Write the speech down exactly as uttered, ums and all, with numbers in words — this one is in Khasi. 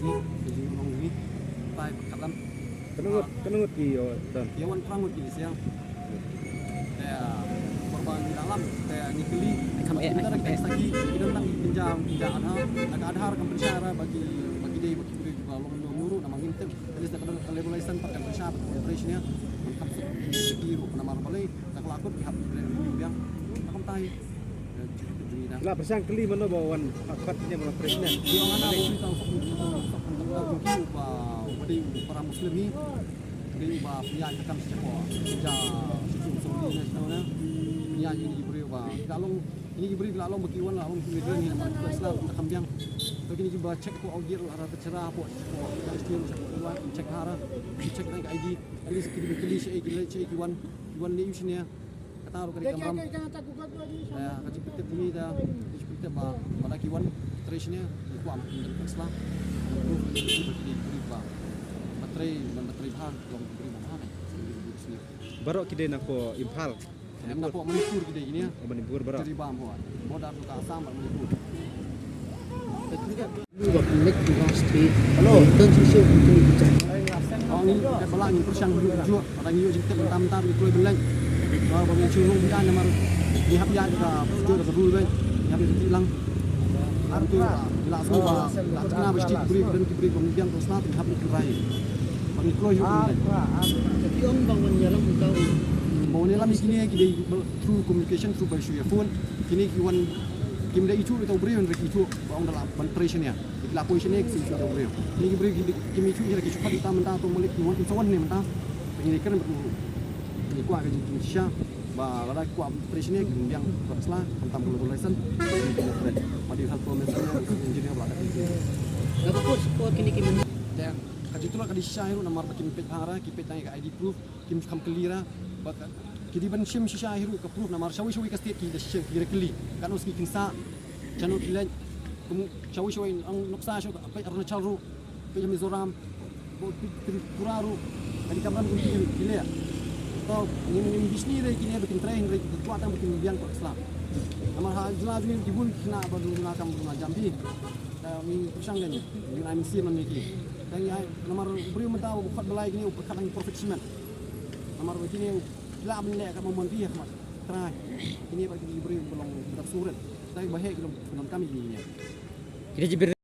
Ni, ka jinglong ni. Tai, ka lam. Kano ngut, kano ngut ki ïa wan? Ïa wan phra ngut ki siang. Te por ba ngi da lam, te ngi kylli. Kam eh, eh, eh. Ki don tang ki kynja, kynja Aadhaar. Na ka Aadhaar kam pynshai ra ba ki, ba ki dei ba ki briew ba long nongrim ruh, namar ngim tip. At least da ka don ka level license pat kan pynshai ba ki trei shane. Ngim tip ki ruh namar balei. Te ka la kut ki hap trei biang. Te kumta hi. Ki la pyrshang kylli mano ba wan pat ne ba trei shane. Ki ong ana ba shu tau suk suk suk suk ba ba dei para Muslim hi. Dei ba pynïaid ka kam sha ko. Ja shu suk suk ne shu ne. Pynïaid ïa ki briew ba. Ki la long, kine ki briew ki la long ba ki wan la long ki migrant hi namar ka Islam ka kam biang. To kine ki ba check ko au gir la ra ta chara ko. Ka Islam sha ko wan check hara. Check na ka I D. At least ki dei kylli sha ki leh sha ki wan. Ki wan ne ïa u shane. Kata ruh ka dei ka kamram. Eh, ka jingpyntip kine da, ka jingpyntip ba, ba la ki wan trei shane, ki kwah ban pyndonkam sla. Ba ki dei ki briew ba, ba trei, ban ba trei bha, long ki briew ba bha. Baroh ki dei na ko Imphal. Em, na ko Manipur ki dei kine. Oh, Manipur baroh. Jiribam ho. Border ka Assam bad Manipur. Hello. Ong ngi, eh, ba la ngi pyrshang ïoh juh, ba la ngi ïoh jingtip mynta mynta ngi kloi ban leit. Ba, ba ngi shu rung biang namar ngi hap ïaid ka procedure ka rule ban, ngi hap ïaid ka lang. Ar tu la sngew ba la tang ba sdit briew, don ki briew ba ngi biang ka sla, ngi hap ïaid ka rai. Ba ngi kloi ïoh ban leit. Ki ong ba wan ïalam mynta. Ba wan ïalam kine ki dei through communication, through ba shu ïa phone. Kine ki wan kim da ithuh ïa uta u briew, hynrei ki ithuh ba ong da lah ban trei shane. Ki la poi shane ki shu ithuh ïa uta u briew. Kine ki briew ki, kim ithuh ïa ki shu khot ïa uta mynta, to malik ki wan, kim sa wan ne mynta. Te ngi kren bad u, ngi kwah ka jingkynnoh shisha ba lada ki kwah trei shane ki biang ka sla, khamtam ka local license. Ki kynnoh trei. Ba dei satu mesra engineer ba la ka. Kaba kut support kine ki men. Te ka jingtulor ka dei shisha hi ruh namar ba kim peit bha ra, ki peit tang ïa ka I D proof. Kim kham kylli ra ba ka, ki dei ban shim shisha hi ruh ka proof namar shawei shawei ka state ki da shim, ki da kylli. Katno sngi kin sah, shano ki leit, kum shawei shawei ang nuksa sha ka peit Arunachal ruh, peit Mizoram, ba peit Tripura ruh, ka dei kamram kum ki, ki leh. To ngin, ngin bishni re kine ba kin trei hynrei ki kwah tang ba kin biang ka sla. Namar ha jylla jong ngi ki bun ki khynnah ba duna kam duna jam hi. Te ngi pyrshang kan, ngi ai mynsiem namar ki. Te ngi ai namar u briew mynta u khot Blai kine u pyrkhat nang perfect shimet. Namar ba kine u lah ban leh ka mon mon phi ha khmat Trai. Kine ba kine briew ba long dap surit. Dei ba heh ki long donkam ïa kine. Kine ki briew